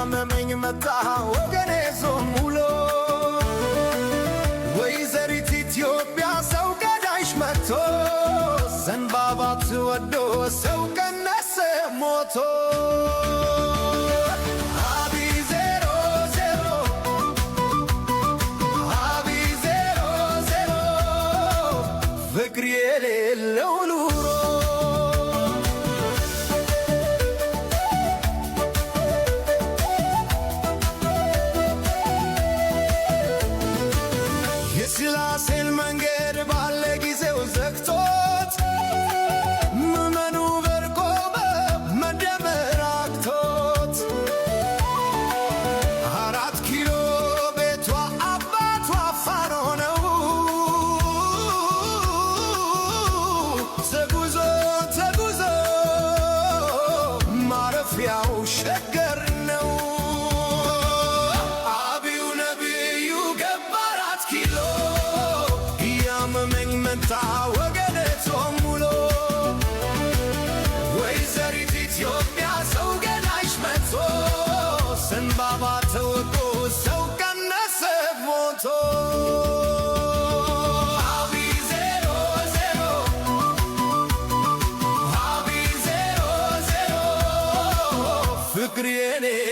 እያመመኝ መጣ ወገኔ ዞም ውሎ። ወይዘሪት ኢትዮጵያ ሰው ገዳይሽ መጥቶ፣ ዘንባባ ትወዶ ሰው ቀነሰ ሞቶ። አብይ 0 0፣ አብይ 0 0፣ ፍቅር የሌለው ኑሮ። የስላሴን መንገድ ባለ ጊዜው ዘግቶት፣ ምዕመኑ በርቆመ መደመር አቅቶት፣ 4 ኪሎ ቤቷ አባቷ ፋኖ ነው። ተጉዞ ተጉዞ ማረፊያው ሸገር ነው። አብዩ ነቢዩ ገባ 4 ኪሎ፣ እያመመኝ መጣ ወገኔ ጾም ውሎ። ወይዘሪት ኢትዮጵያ ሰው ገዳይሽ መጥቶ፣ ዘንባባ ተወቆ ሰው ቀነሰ ሞቶ። አብይ 0 0፣ አብይ 0 0፣ ፍቅር የሌለው